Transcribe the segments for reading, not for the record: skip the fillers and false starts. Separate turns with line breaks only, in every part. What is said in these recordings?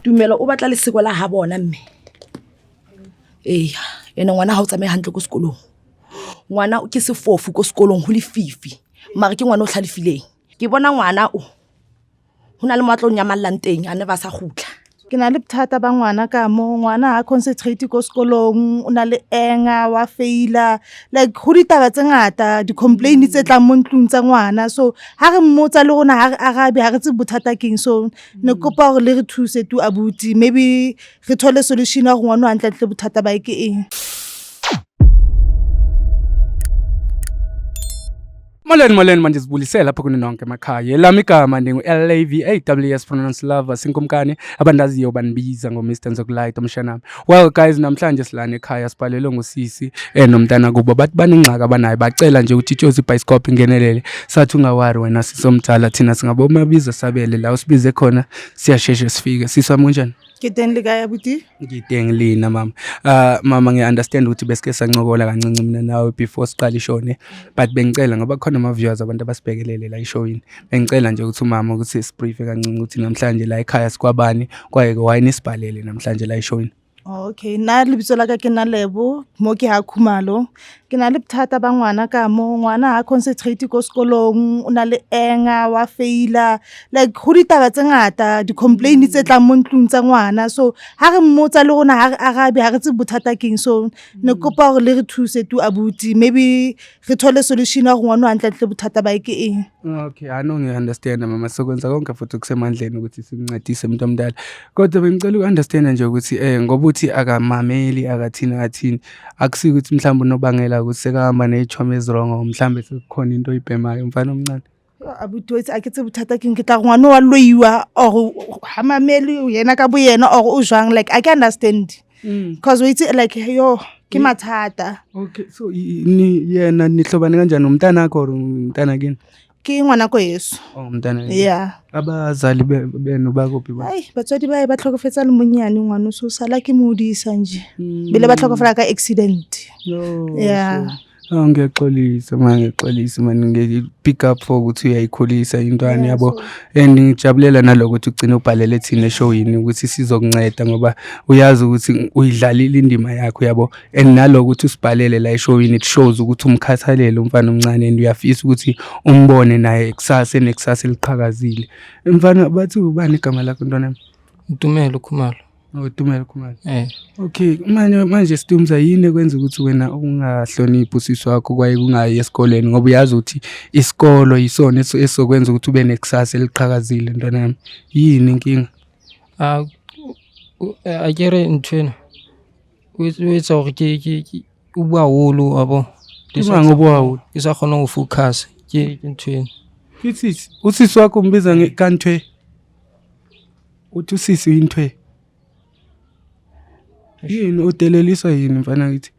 Tumelo o batla leseko la ha bona mme. Eya, ene ngwana ha o tsamaye hantle ko sekolong. Ngwana ke sefofu ko sekolong ho lefifi. Mara ke ngwana o hlalefileng. Ke bona ngwana o ho na le mo a tlo nyamallang teng a never sa kgutla.
Ke na le bothata ba ngwana ka mo ngwana ha concentrate ko sekolong o na le anger wa faila like go ditaba tse ngata di-complain tse tlang mo ntlong tsa ngwana so ha re mmotsa le rona ha re arabe ha re tsebe bothata keng so ne ke kopa gore le re thuse tu abuti maybe re thole solution ya gore ngwana o hantlentle bothata ba ke eng.
Molweni molweni mandizibulisele lapho kuni nonke emakhaya. Elami igama ndingu-L-A-V-A-W-S pronounce lover sinkumkani abandaziyo bandibiza ngo-Mr Nzokulight umshanami. Well guys namhlanje silana ekhaya sibhalelwe ngusisi nomntana kubo bathi banengxaki abanayo bacela nje ukuthi itshozi ibhayisikobho ingenelele. Sathi ungawari wena sisi omdala thina singabomabiza sabele la usibize khona siyasheshe sifike. Sisi wami kunjani?
Ke teng le kae abuti?
Ngiteng lina mama. Ah mama ngiya-understand ukuthi besike sancokola kancinci mina nawe before siqale ishone but bengicela ngoba khona ama-viewers abantu abasibhekelele la eshowini. Bengicela nje ukuthi umama ukuthi sibriefe kancinci ukuthi namhlanje la ekhaya sikwabani kwaye-ke why nisibhalele namhlanje la eshowini.
Okay, nna lebitso la ka ke nna Lebo, mo ke ha Khumalo. Ke na le bothata ba ngwana ka mo, ngwana ha concentrate ko sekolong, o na le anger, wa faila. Like go ditaba tse ngata, di-complain tse tlang mo ntlong tsa ngwana. So ha re mmotsa le rona ha re arabe, ha re tsebe bothata keng. So ne ke kopa gore le re thuse tu abuti, maybe re thole solution ya gore ngwana o hantlentle bothata ba ke eng.
Okay, I know ngiya-understand mama sokwenza konke futhi kusemandleni ukuthi simncedise umuntu omdala. Kodwa bengicela uku-understand nje ukuthi ngoba uthi akamameli akathini akathini akusiko ukuthi mhlawumbe unobangela ukuthi sekahamba ney'chomi ezi-wrong or mhlawumbe sekukhona into oyibhemayo mfana omncane.
Abuti wa itse a ke tsebe bothata keng ke tla re ngwana wa loiwa or ha mamele yena ka bo yena or o jwang like a ke understand because o itse like yo ke mathata.
Okay, so ni yena nihlobane kanjani umntanakho or umntana kini?
Ke ngwana ko yeso.
Oh, umntana.
Yeah.
Abazali benu bakuphi ba?
Ai batswadi ba ba tlhokofetsa le monyane ngwana so sala ke mo hodisa nje. Bile ba tlhokofala ka accident.
No.
Yeah.
Oh, ngiyaxolisa man, ngiyaxolisa man, ngi-pick up for ukuthi uyayikhulisa intwana
Yeah,
yabo.
so-
And ngijabulela naloko ukuthi ugcine ubhalele thina eshowini ukuthi sizokunceda ngoba uyazi ukuthi uyidlalile indima yakho yabo. And naloko ukuthi usibhalele la eshowini it shows ukuthi umkhathalele umfana omncane and uyafisa ukuthi umbone naye kusasa enekusasa eliqhakazile. Mfana bathi ubani igama lakho ntwana yami?
Tumelo Khumalo.
Oh, Tumelo Khumalo.
Eh.
Okay, manje manje Stumza yini ekwenza ukuthi wena ungahloniphi usisi wakho kwaye kungayi esikoleni ngoba uyazi ukuthi isikolo yisona esizokwenza ukuthi ube nekusasa eliqhakazile ntwana yami. Yini inkinga?
A a ke re nthwena o etsa hore ke o bua haholo wa bo.
Ke mang o bua haholo?
Ke sa kgone ho focus ke nthwena.
Ke sisi, usisi wakho umbiza ngekanthwe. Uthi usisi uyinthwe. Yini udeleliswa yini mfana kithi?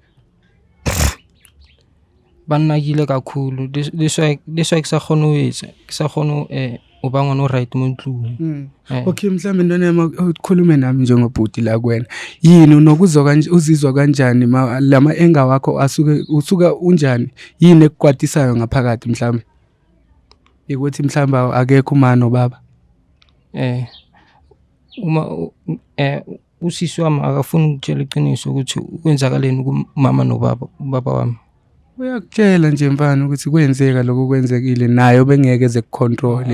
Ba nnakile kakhulu this why ke sa kgone ho etsa ke sa kgone ho ba ngwana o right mo ntlong.
Okay, mhlawumbe ntwana yami ukhulume nami njengobhuti la kuwena. Yini unokuzwa kanje uzizwa kanjani lama enga wakho asuke usuka unjani? Yini ekukwatisayo ngaphakathi mhlawumbe? Ukuthi mhlawumbe akekho uma nobaba.
Uma usisi wami akafuni ukutshela iqiniso ukuthi kwenzakaleni kumama nobaba ubaba wami.
Uyakutshela nje mfana ukuthi kwenzeka lokho kwenzekile naye bengeke eze kucontrol.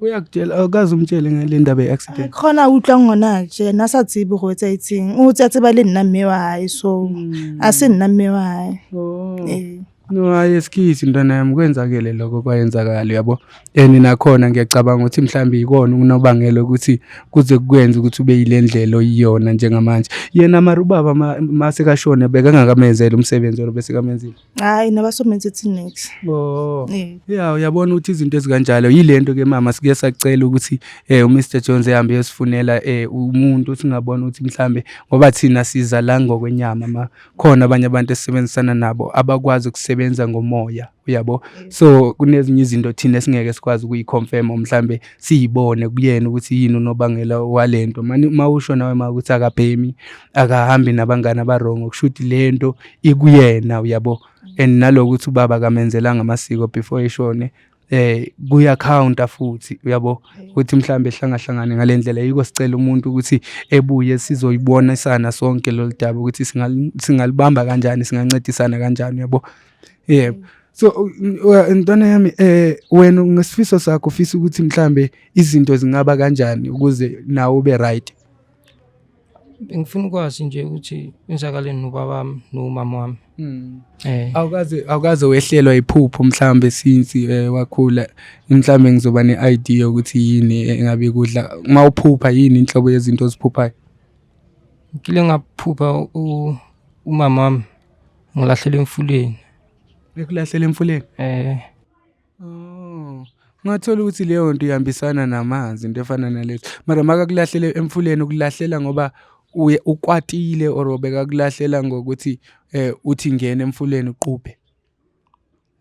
Uyakutshela awukaze umtshele ngale ndaba ye-accident.
Khona utlwa ngona nje na sa tsebe go etsahetseng o tsa tseba le nna mme wa hae so a se nna mme wa hae.
Oh.
Eh.
No, hayi esikhisi ntwana yami kwenzakele lokho kwayenzakala uyabo. And nakhona ngiyacabanga ukuthi mhlawumbe ikona unobangela ukuthi kuze kukwenze ukuthi ube yile ndlela oyiyona njengamanje. Yena mara ubaba masekashona bekangakamenzeli umsebenzi lo besekamenzile.
Hayi nabasomenze next.
Oh.
Eh.
Yeah, uyabona ukuthi izinto ezikanjalo yilento ke mama sike sacela ukuthi uMr Jones ehambe yosifunela umuntu singabona ukuthi mhlambe ngoba thina siza la ngokwenyama ma khona abanye abantu esisebenzisana nabo abakwazi ukusebenza ngomoya uyabo. So kunezinye izinto thina esingeke sikwazi ukuyiconfirm mhlambe siyibone kuyena ukuthi yini unobangela walento. Mani mawusho nawe ma ukuthi akabhemi akahambi nabangani abarongo kusho ukuthi lento ikuyena uyabo. And nalokuthi ubaba akamenzelanga amasiko before eshone. Kuya counter futhi uyabo ukuthi mhlambe hlangahlangane ngalendlela yiko sicela umuntu ukuthi ebuye sizoyibonisana sonke lolu daba ukuthi singalibamba kanjani, singancedisana kanjani uyabo. Yebo. So ntwana yami, wena ngesifiso sakho ufisa ukuthi mhlambe izinto zingaba kanjani ukuze nawe ube right?
Bengifuna ukwazi nje ukuthi kwenzakaleni nobaba wami nomama wami.
Awukaze wehlelwa iphupho mhlambe since wakhula, mhlambe ngizoba ne-idea ukuthi yini engabe kudla uma uphupha, yini inhlobo yezinto oziphuphayo?
Ngike ngaphupha umama wami ngilahlela emfuleni.
Ekulahlela emfuleni?
Eh.
Oh. Ungathola ukuthi leyo nto ihambisana namanzi, into efana nalezo. Mara makakulahlele emfuleni, ukulahlela ngoba uye ukwatile or bekakulahlela ngokuthi uthi ngena emfuleni uquphe?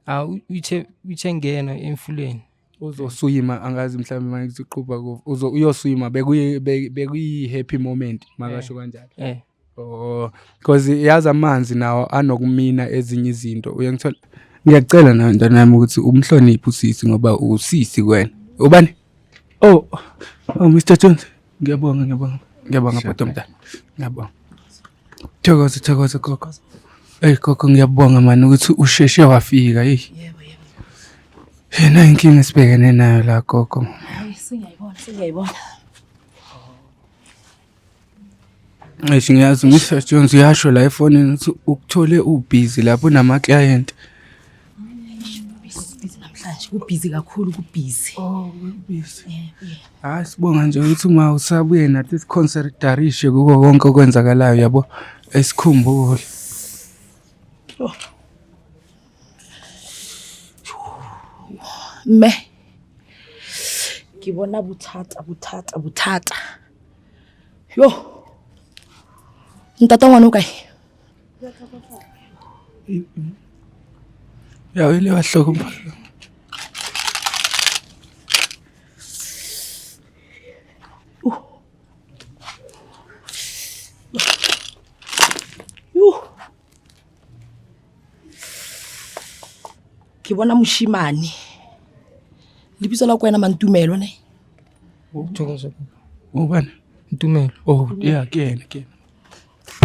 Ah, uthe ngena emfuleni.
Uzoswima, angazi mhlawumbe uma ngithi uqupha uyoswima, bekuyi happy moment makasho kanjalo.
Eh.
Oh, because yazi amanzi nawo anokumina ezinye izinto, uyangithola? Ngiyacela nawe ntwana yami ukuthi umhloniphe usisi ngoba usisi kuwena. Ubani? Oh, oh Mr Jones. Ngiyabonga, ngiyabonga. Ngiyabonga bhuti omdala. Ngiyabonga. Thokoza, thokoza gogo. Ey gogo, ngiyabonga mani ukuthi usheshe wafika, hey.
Yebo, yebo.
Yena inkinga esibhekene nayo la gogo.
Hayi, sengiyayibona, sengiyayibona.
Eish, ngiyazi Mr Jones uyasho la efonini ukuthi ukuthole ubhizi lapho nama-client.
Busy namhlanje, kubhizi kakhulu, kubhizi.
Oh, busy. Hayi, sibonga nje ukuthi uma usabuye nathi siconsiderishe kuko konke okwenzakalayo yabo, esikhumbule.
Mme, ke bona bothata, bothata, bothata. Yo. Ntata ngwana o kae?
Ya, o ile wa hlokomela.
Yo. Ke bona moshimane. Lebitso la kwena Mantumelo ne?
Thokoza.
Ubani?
Ntumelo.
Oh, yeah, ke yena, ke yena.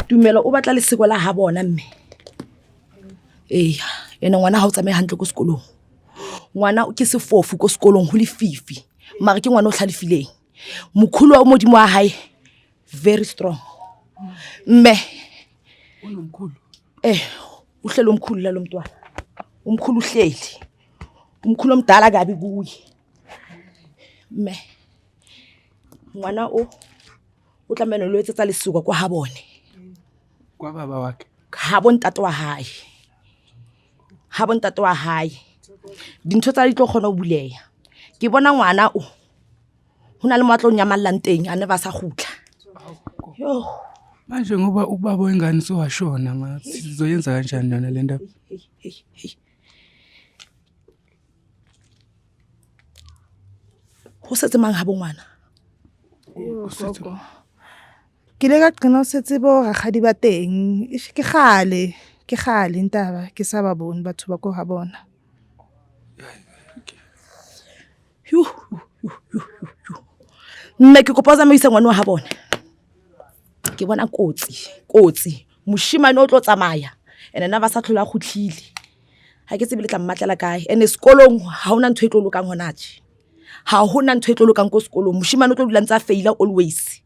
Tumelo o batla leseko la ha bona mme. Eya, ene ngwana ha o tsamaye hantle ko sekolong. Ngwana ke sefofu ko sekolong, ho lefifi. Mara ke ngwana o hlalefileng. Mokholo wa modimo wa hae very strong. Mme.
Unomkhulu.
Uhlelo omkhulu la lomntwana. Umkhulu uhleli. Umkhulu omdala kabi kuye. Mme. Ngwana o o tlameha lo etsetsa lesuka kwa ha bone.
Kwa baba wakhe.
Ha bo ntate wa hae. Ha bo ntate wa hae. Dintho tsa di tlo kgona ho buleha. Ke bona ngwana o ho na le mo a tlo nyamallang teng, a never sa kgutla. Yo.
Manje ngoba ubaba wengane sowashona, ma sizoyenza kanjani yona le ndaba?
Hey, hey, hey. Ho setse mang ha bo ngwana?
Gogo. Ke ile ka qina ho setse bo rakgadi ba teng. Eish, ke kgale, ke kgale ntaba ke sa ba bone batho ba ko ha bona.
Yuh, yuh, yuh, yuh, yuh. Mme ke kopa o tsamaise ngwana wa ha bona. Ke bona kotsi, kotsi. Moshimane o tlo tsamaya ene nna ba sa tlhola a kgutlile. Ha ke tsebe le tla mmatlela kae. Ene sekolong ha hona ntho e tlo lokang hona tje. Ha hona ntho e tlo lokang ko sekolong. Moshimane o tlo dula ntse a faila always.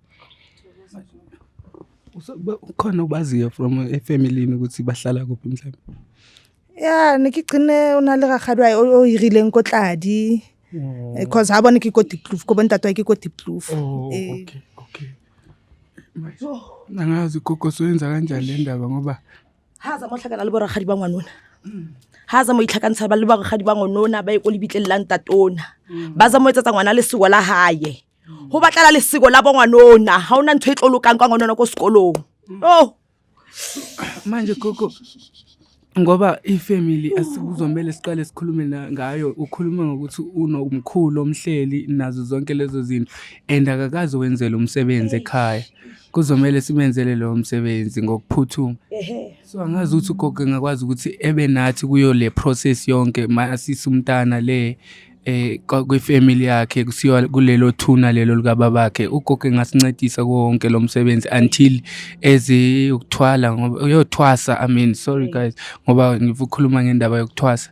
Khona obaziyo from efamilini ukuthi bahlala kuphi mhlawumbe?
Ya, ne ke qine o na le rakgadi wa hae o hirileng ko Tladi. Because ha bone ke ko Diepkloof, ko bontate wa ke ko Diepkloof.
Oh, okay, okay. Angazi gogo soyenza kanjani le ndaba ngoba
Ha za mo hlakana le borakgadi ba ngwanona. Ha za mo itlhakantsha ba le borakgadi ba ngwanona ba ye ko lebitleng la ntatona. Ba za mo etsetsa ngwana lesiko la hae. Ho batlela lesiko la bo ngwanona, ha hona ntho e tlo lokang ka ngwanona ko sekolong. Oh.
Manje gogo ngoba ifamily asikuzomele siqale sikhulume ngayo, ukhulume ngokuthi unomkhulu omhleli nazo zonke lezo zinto and akakaze wenzele umsebenzi ekhaya. Kuzomele simenzele lowo msebenzi ngokuphuthuma. So angazi ukuthi ugogo engakwazi ukuthi ebe nathi kuyo le process yonke masise umntana le Kwifamily yakhe kusiwa kulelo thuna lelo likababakhe. Ugogo engasincedisa kuwo wonke lo msebenzi until eze ukuthwala ngoba uyothwasa, I mean, sorry guys, ngoba ngifuna ukukhuluma ngendaba yokuthwasa.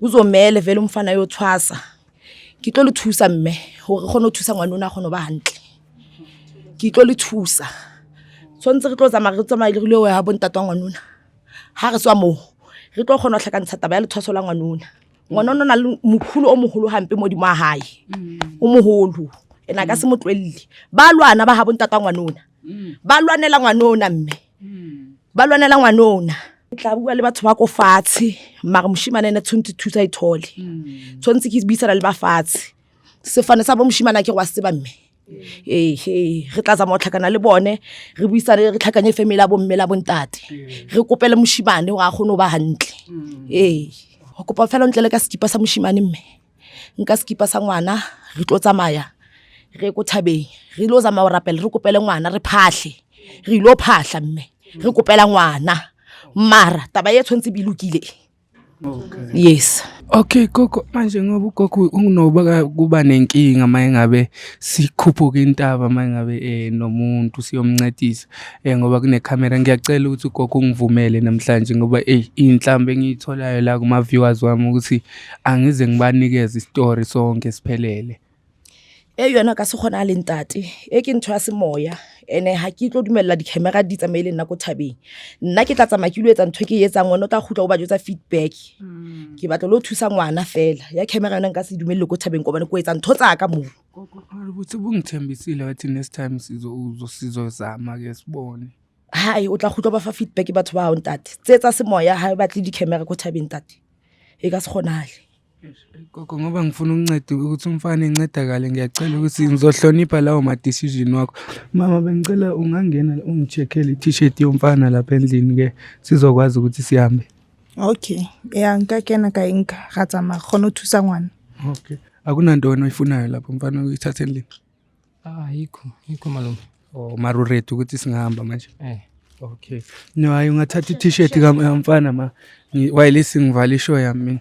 Kuzomele vele umfana ayothwasa. Ke tlo le thusa mme hore re kgone ho thusa ngwana ona a kgone ho ba hantle. Ke tlo le thusa. Tshwanetse re tlo tsamaya re tsamaye re ile ha bo ntate wa ngwanona. Ha re tswa moo re tlo kgona ho hlakantsha taba ya lethwaso la ngwanona. Ngwanona o na le mokhulu o moholo hampe modimo wa hae. O moholo. Ene a ka se mo tlohelle. Ba lwana ba ha bo ntate wa ngwanona. Ba lwanela ngwanona mme. Ba lwanela ngwanona. Ke tla bua le batho ba ko fatshe mara moshimane ene tshwanetse thuso a e thole. Tshwanetse ke buisana le ba fatshe. Sefane sa bo moshimane a ke re wa se tseba mme. Ee, ee, re tla tsamaya ho tlhakana le bone re buisane re tlhakanye family ya bomme la bontate. Re kopele moshimane hore a kgone ho ba hantle. Ee, ho kopa fela o ntlele ka sekipa sa moshimane mme. Nka sekipa sa ngwana re tlo tsamaya re ye ko thabeng re ilo zama ho rapela re kopele ngwana re phahle. Re ilo phahla mme re kopela ngwana. Mara taba e tshwanetse be lokile. Yes.
Okay gogo, manje ngoba ugogo unoba kuba nenkinga uma engabe sikhuphuka intaba, uma engabe nomuntu siyomncedisa ngoba kunekhamera. Ngiyacela ukuthi ugogo ungivumele namhlanje ngoba eyi iy'nhlamvu engiy'tholayo la kuma-viewers wami ukuthi angize ngibanikeze isitori sonke siphelele.
E yona ka se kgonahale ntate, e ke ntho ya semoya ene ha ke tlo dumella di-camera di tsamaye le nna ko thabeng. Nna ke tla tsamaya ke lo etsa ntho e ke e etsang, wena o tla kgutla o ba jwetsa feedback. Ke batla lo thusa ngwana fela, ya camera yona nka se dumelle ko thabeng hobane ko etsa ntho tsa ka moo.
Uthi ubungithembisile wathi next time sizozama-ke sibone.
Hai, o tla kgutla o ba fa feedback batho ba hao ntate. Tse tsa semoya ha e batle di-camera ko thabeng ntate. E ka se kgonahale.
Gogo, ngoba ngifuna ukunceda ukuthi umfana encedakale, ngiyacela ukuthi ngizohlonipha lawo ma-decision wakho. Mama, bengicela ungangena ungi-check-ele i-t-shirt yomfana lapha endlini-ke sizokwazi ukuthi sihambe.
Okay, ya nka kena ka e nka ra tsamaya kgone ho thusa ngwana.
Okay. Akunanto wena oyifunayo lapho mfana uyithathe endlini?
Ah, ayikho, ayikho malume.
Oh, mara u-ready ukuthi singahamba manje?
Eh.
Okay. No, hayi ungathatha i-t-shirt kamfana ma. While singivala ishow yami mina.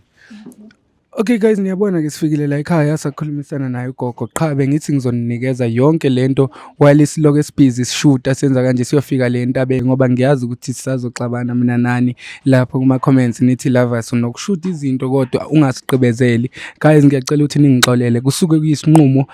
Okay guys, niyabona ke sifikile la ekhaya sakhulumisana naye ugogo. Qha bengithi ngizoninikeza yonke lento while siloke sibhizi sishuta senza kanje siyofika le ntabeni ngoba ngiyazi ukuthi sisazoxabana mina nani lapho kuma comments nithi lovers unokushuta izinto kodwa ungasigqibezeli. Guys, ngiyacela ukuthi ningixolele, kusuke kuyisinqumo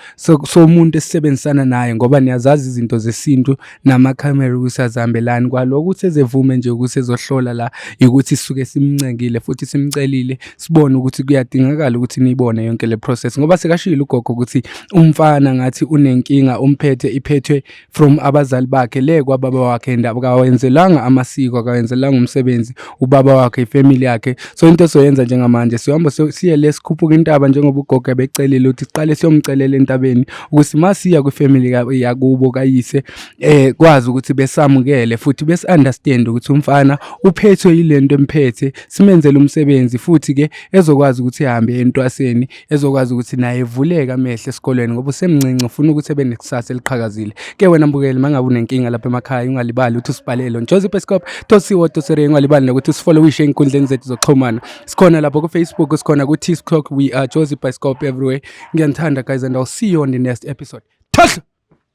somuntu esisebenzisana naye ngoba niyazazi izinto zesintu namakhamera ukuthi azihambelani. Kwaloko ukuthi ezevume nje ukuthi ezohlola la ukuthi sisuke simncengile futhi simcelile sibone ukuthi kuyadingakala ukuthi niyibone yonke le process ngoba sekashilo ugogo ukuthi umfana ngathi unenkinga umphethe iphethwe from abazali bakhe le kwababa wakhe and akawenzelanga amasiko, akawenzelanga umsebenzi ubaba wakhe, ifamily yakhe. So into esoyenza njengamanje siyohamba siye le sikhuphuka intaba njengoba ugogo ebecelile ukuthi siqale siyomcelela entabeni ukuthi masiya kwifamily yakubo kayise kwazi ukuthi besamukele futhi besi-understand ukuthi umfana uphethwe yilento emphethe, simenzele umsebenzi futhi ke ezokwazi ukuthi ehambe entwaseni, ezokwazi ukuthi naye evuleke amehlo esikolweni ngoba usemncinci, ufuna ukuthi ebe nekusasa eliqhakazile. Ke wena mbukeli, mangabe unenkinga lapha emakhaya ungalibali ukuthi usibhalele on joseph.co.za, ungalibali nokuthi usifollowishe ey'nkundleni zethu zokuxhumana. Sikhona lapho ku-Facebook, sikhona ku-TikTok, we are Jozi Bioscope everywhere. Ngiyanithanda guys and I'll see you on the next episode. Thahla!